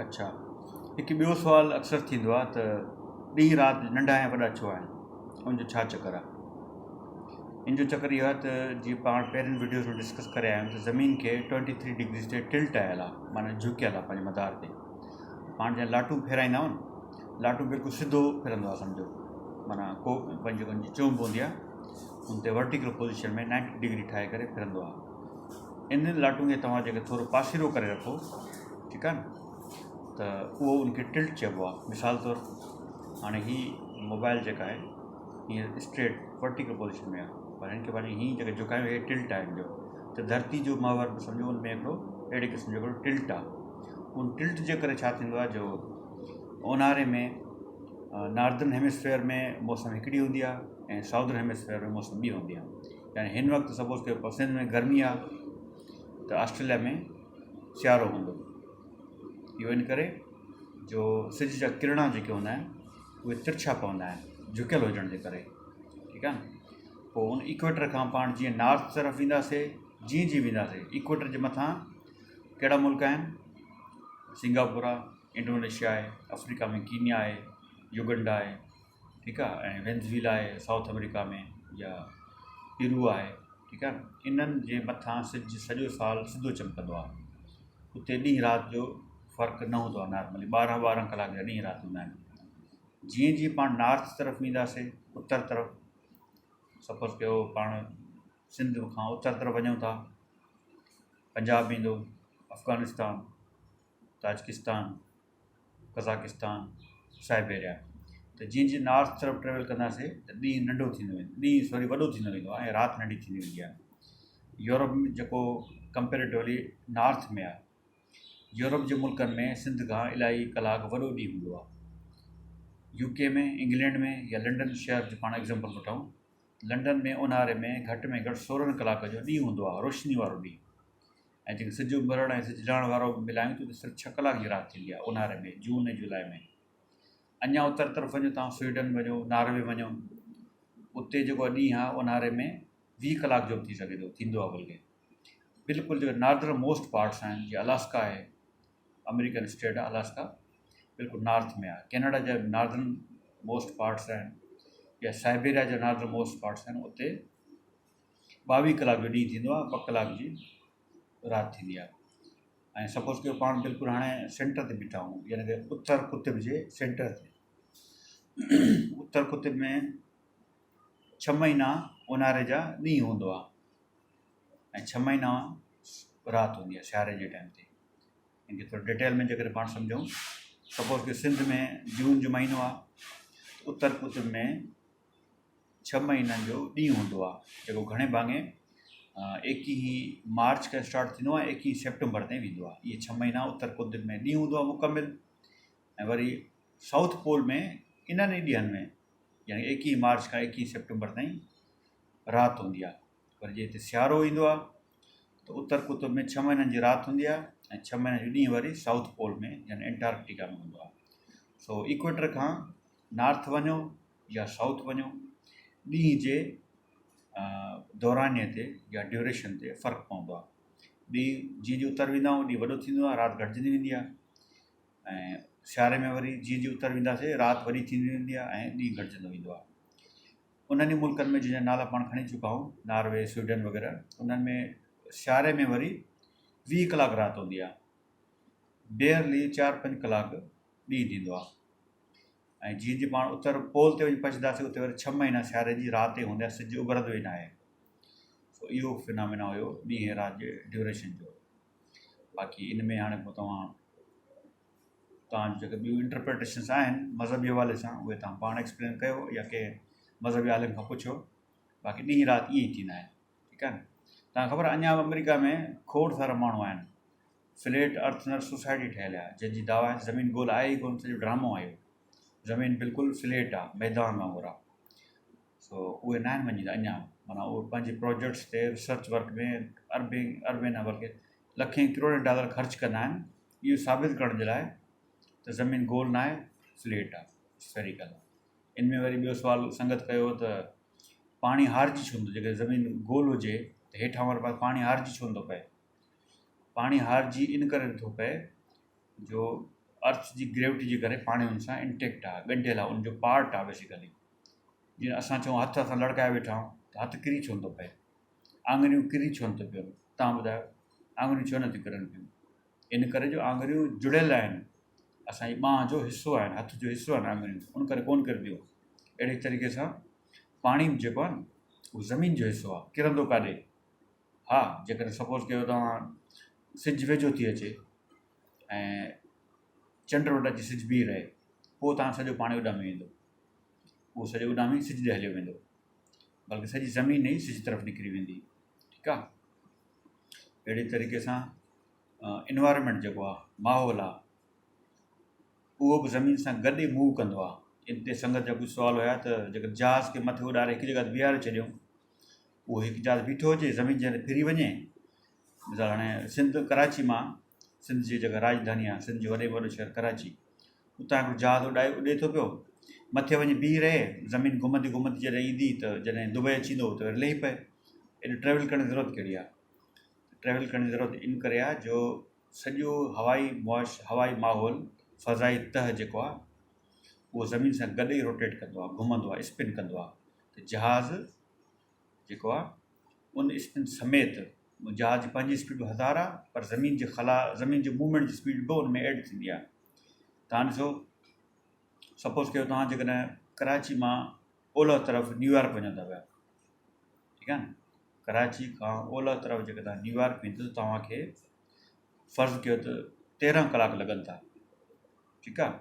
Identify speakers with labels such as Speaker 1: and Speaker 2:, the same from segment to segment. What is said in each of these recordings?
Speaker 1: اڇا هڪ ٻيو سوال اڪثر ٿيندو آهي ته ڏينهن رات ننڍا ۽ وڏا ڇو آهن ان جو ڇا چڪر آهي ان جو چڪر اهو آهي ته جيئن پاڻ پهرين وڊيوز ۾ ڊسڪس ڪري آيا آهيون ته زمين کي ٽوئنٽي ٿري ڊگريز تي ٽلٽ آيل آهي معنيٰ جهڪيل آهي پنهنجي مدار تي. پاڻ جڏهن لاٽون ڦيرائيندا آهيون لاٽون بلڪل سڌو ڦرندو آهي سمجهو معنيٰ ڪو پنهنجي جيڪو ان جي چهنب هوندي آهي ان تي ورٽيڪل پوزيشن ۾ نائنٽي ڊگري ٺاهي ڪري ڦرندو آهي. انهن لاٽون کي توهان جيڪڏهن ٿورو پاسيرو ڪري رکو ٺيڪ آهي نه ته اهو ان کي ٽلٽ چئبو آهي. مثال طور هاڻي هي موبائل جيڪا آهي هيئن اسٽريٽ ورٽيڪل پوزيشن ۾ آهي پر هن کي پنهنجي هيئن جيڪي جهڪايون هي ٽلٽ آهي هن جو ته ڌرتي جو محور به سمجهو ان ۾ هڪڙو اهڙي قسم جو هڪڙو ٽلٽ آهي. ان ٽلٽ جي ڪري ڇا ٿيندو آهي جو اونهاري ۾ ناردرن هيمسفيئر ۾ موسم هڪڙي هوندي آهي ۽ سائودرن هيمسفيئر ۾ موسم ٻي هوندي آهي. يعني هن وقت سپوز ڪيو سنڌ ۾ گرمي آ ته آسٽريليا ۾ سيارو هوندو. اهو ان ڪري جو سج جا ڪرڻا جيڪي هوندا آهن اهي ترڇا پوندا آهن جهڪيل هجڻ جي ڪري ٺيڪ آهي نه پوء ان ايڪويٽر کان پاڻ جيئن نارٿ طرف وينداسي جيئن جيئن وينداسي ايڪويٽر جي مٿان ڪهڙا ملڪ آهن سنگاپور آهي انڊونيشيا آهي آفريڪا ۾ ڪينيا آهي يوگنڊا آهي ٺيڪ آ ۽ وينزويلا آهي سائوٿ آمريڪا ۾ يا پيرو آهي ٺيڪ آ انهن جي مٿان سج سڄو سال سڌو چمڪندو آهي اتي ڏينهن رات جو فرق نه هوندو آهي نارملي ٻارهن ٻارهن ڪلاڪ جا ڏينهن رات هوندا آهن جيئن جيئن پاڻ نارٿ طرف وينداسي اتر طرف سپوز ڪيو پاڻ سنڌ کان اتر طرف وڃون ٿا پنجاب ايندو افغانستان تاجڪستان قزاقستان، سائبيريا ته جيئن جيئن نارٿ طرف ٽريول ڪنداسين ته ڏينهن ننڍو ٿيندو ويندو ڏينهن سوري وڏو ٿيندو ويندو آهي ۽ رات ننڍي ٿيندي ويندي آهي. يورپ ۾ جيڪو ڪمپيريٽولي نارٿ ۾ آهي يورپ جي ملڪن ۾ سنڌ کان الاهي ڪلاڪ وڏو ڏينهن هوندو آهي. يو ڪي ۾ انگلينڊ ۾ يا لنڊن شهر جو پاڻ ايگزامپل وٺون لنڊن ۾ اونهاري ۾ گهٽ ۾ گهٽ 16 ڪلاڪ جو ڏينهن هوندو آهي روشني وارو ڏينهن. ۽ جيڪي سج اڀرڻ ۽ سج لهڻ وارو به ملايون ته صرف ڇهه ڪلاڪ جي رات ٿيندي آهي اونهاري ۾ جون ۽ جولاء ۾. اڃا اتر طرف وڃو توهان سوئيڊن وڃو ناروي وڃو اتي جيڪو ڏينهن آهي اونهاري ۾ 20 ڪلاڪ جو به ٿي سگهي ٿو ٿيندو آهي بلڪه بلڪل جيڪي ناردرن موسٽ پارٽس آهن جيئن الاسڪا آهي آمريڪن اسٽيٽ آهي الاسڪا بلڪل نارٿ ۾ آهي ڪينيڊا جا ناردرن موسٽ پارٽس آهن يا سائبيريا جا ناردرن موسٽ پارٽس آهن اتي 22 ڪلاڪ جو ڏينهن ٿيندو آهي ٻه ڪلاڪ جي رات ٿيندي آهي ۽ سپوز ڪيو پاڻ بلڪل هاڻي سينٽر تي بيٺا آهيون يعني ڪه اتر قطب جي سينٽر تي اتر قطب ۾ ڇهه مهينا اونهاري جا ڏينهن هوندو آهي ۽ ڇهه مهينا رات هوندي آهي سياري جي ٽائيم تي ان کي ٿورو ڊيٽيل ۾ جيڪڏهن پاڻ سمجھون سپوز ڪيو سنڌ ۾ جون جو مهينو آهي اتر قطب ۾ ڇهه مهينن جو ڏينهن هوندو آهي جيڪو گهڻي ڀاڱي ايڪيهين مارچ کان اسٽارٽ ٿيندو آهي ايڪيهين سيپٽمبر تائين ويندو آهي اهي ڇهه مهينا اتر قطب ۾ ڏينهن هوندو آهي مڪمل ۽ وري سائوٿ پول ۾ انهن ئي ڏينهن ۾ يعني ايڪيهين مارچ کان ايڪيهين سيپٽمبر تائين رات هوندي آهي پر جي هتي سيارو ايندو آهي ته اتر قطب ۾ ڇهه مهينن جي رات هوندي آهي ۽ ڇهه مهينن جو ڏينهن وري سائوٿ پول ۾ يعني انٽارڪٽيڪا ۾ هوندو آهي سو ايڪويٽر کان نارٿ وڃو يا سائوٿ وڃو ڏينهن جي دورانيي تي يا ڊيوريشن تي فرق پوندو آهي. ڏينهن جيئن جيئن اتر ويندا آهيون ڏينهن وڏو ٿيندو آهي رات گهٽجندي ويندي آهي ۽ سياري ۾ وري جيئن جيئن اتر وينداسين رات وڏي ٿيندي ويندي آهي ۽ ڏينهن گهٽجندو ويندو آهي. انهن ئي ملڪن ۾ جن جا نالا پاڻ کڻي چڪا آهيون ناروي سوئيڊن وغيره انهن ۾ سياري ۾ وري 20 ڪلاڪ رات هوندي آهي بيئرلي چار پنج ڪلاڪ ڏينهن ٿيندو آهي. ۽ جيئن جيئن پاڻ اتر پول تي وڃي پهچنداسين اتي وري ڇهه مهينا سياري جي رات ئي هوندي آهي سج اڀرندو ئي ناهي سو اهو فنامينا هيو ڏينهن ۽ رات جي ڊيوريشن جو باقي ان ۾ هاڻي پوء توهان توهان جون جيڪي ٻيون انٽرپريٽيشنس آهن مذهبي حوالي سان اهي توهان پاڻ ايڪسپلين ڪيو يا ڪنهن مذهبي عالم کان پڇو باقي ڏينهن رات ائين ئي ٿيندا آهن ٺيڪ آهي نه توهان کي خبر آهي اڃا به آمريڪا ۾ کوڙ سارا ماڻهو آهن فليٽ ارٿنر سوسائٽي ٺهيل آهي جنهن جي دعويٰ آهي ته زمين گول آهي ئي ڪونه سڄو ڊرامو آهي اهو زمين بلڪل فليٽ آهي ميدان وانگر آهي سو اهي ناهن مڃيندا اڃا معنيٰ اهي پنهنجي پروجيڪٽس تي ريسرچ ورڪ ۾ اربين اربين نه بلڪه لکين ڪروڙين ڊالر خرچ ڪندا آهن اهو ثابت ڪرڻ جي لاء ته زمين گول ناهي فليٽ آهي اسفيريڪل آهي ان ۾ وري ٻيو سوال سنگت ڪيو ته پاڻي هارجي ڇو نٿو جيڪڏهن زمين گول هجي ته هيٺان واري پاسي پاڻي هارجي ڇو نٿو پئي پاڻي هارجي ان ڪري نٿو پئي جو ارٿ جي گريوٽي جي ڪري پاڻي ان سان انٽيڪٽ آهي، ڳنڍيل آهي، ان جو پارٽ آهي بيسيڪلي. جيئن اسان چئون هٿ اسان لڙڪائي ويٺا آهيون ته هٿ ڪري ڇو نٿو پئي، آڱريون ڪري ڇو نٿو پين، توهان ٻڌايو آڱريون ڇو نٿيون ڪرن پيون؟ ان ڪري جو آڱريون جڙيل آهن، اسان جي ٻانهن جو حصو آهن، هٿ جو حصو آهن آڱريون، ان ڪري ڪونه ڪرنديون. اهڙي طريقي سان پاڻي به جيڪو آهي نه اهو زمين جو حصو آهي، ڪرندو ڪاڏي؟ ها جيڪڏهن سپوز ڪيو توهان سج ويجهو ٿي اچي ۽ چنڊ وٽ اچي سج بيهي رهي پوء توهان سڄو پاڻي اڏامي ويندو، اهو سڄو اڏامي سج ڏي هليو ويندو، بلڪه سڄي زمين ئي سج طرف نڪري ويندي. ٺيڪ آهي، اهڙي طريقي سان انوائرمينٽ جيڪو آهي، ماحول آهي، اهو به زمين سان گڏ ئي موو ڪندو آهي. ان تي سنگت جا ڪجهه سوال هيا ته جيڪڏهن جهاز کي مٿي اڏاري هڪ جڳهه تي بيهاري ڇڏيون، اهو هڪ جهاز بيٺو هجي زمين جي اندر ڦري وڃي، مثال هاڻي سنڌ ڪراچي مان سنڌ جي جيڪا راڄڌاني آهي، سنڌ جو وڏي ۾ وڏو شهر ڪراچي، اتان هڪڙو جهاز اڏائي اڏي ٿو پيو، مٿي وڃي بيهي رهي، زمين گهمندي گهمندي جڏهن ايندي ته جڏهن دبئي اچي ويندو ته وري لهي پئي. ايڏو ٽريول ڪرڻ جي ضرورت ڪهڙي آهي؟ ٽريول ڪرڻ جي ضرورت ان ڪري آهي جو سڄو هوائي معاش هوائي ماحول فضائي تهه جيڪو آهي اهو زمين سان گڏ ئي روٽيٽ ڪندو آهي، گهمندو آهي، اسپن ڪندو آهي ته جهاز جيڪو آهي ان اسپن سميت جهاز جي پنهنجي اسپيڊ به هزار آهي پر زمين جي خلا زمين جي موومينٽ جي اسپيڊ به ان ۾ ايڊ ٿيندي آهي. تان ڏسو سپوز ڪيو توهان جيڪڏهن ڪراچي مان اولهه طرف نيويارڪ وڃو ٿا پيا، ٺيڪ آهي نه، ڪراچي کان اولهه طرف جيڪڏهن توهان نيويارڪ ويندو ته توهان کي فرض ڪيو ته 13 ڪلاڪ لڳن ٿا، ٺيڪ آهي،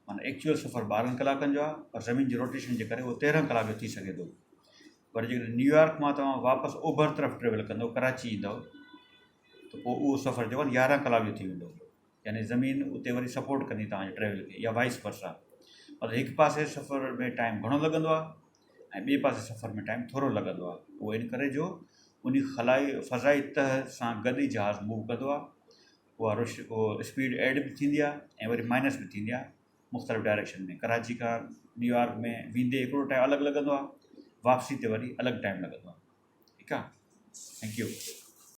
Speaker 1: معنيٰ ايڪچوئل سفر 12 ڪلاڪن جو آهي پر زمين جي روٽيشن جي ڪري اهو 13 ڪلاڪ جو ٿي سگهي ٿو. پر جيڪڏهن نيويارڪ مان توهان واپس اوڀر طرف ٽريول ڪندو ڪراچي ايندو ته پوء اهو سفر جيڪو آهي 11 ڪلاڪ جو ٿي ويندو، يعني زمين اتي وري سپورٽ ڪندي توهان جي ٽريول کي يا وائس ورسا. مطلب هڪ پاسي سفر ۾ ٽائيم گهڻو لڳندو آهي ۽ ٻئي پاسي سفر ۾ ٽائيم ٿورو لڳندو آهي. اهو ان ڪري جو ان خلائي فضائي تهه سان گڏ ئي جهاز موو ڪندو آهي، اها رش اهو اسپيڊ ايڊ به ٿيندي آهي ۽ وري مائنس به ٿيندي آهي مختلف ڊائريڪشن ۾. ڪراچي کان نيويارڪ ۾ ويندي هڪڙو ٽائيم الڳ لڳندو آهي، واپسي تي وري الڳ ٽائيم لڳندو آهي. ٺيڪ آهي، thank you.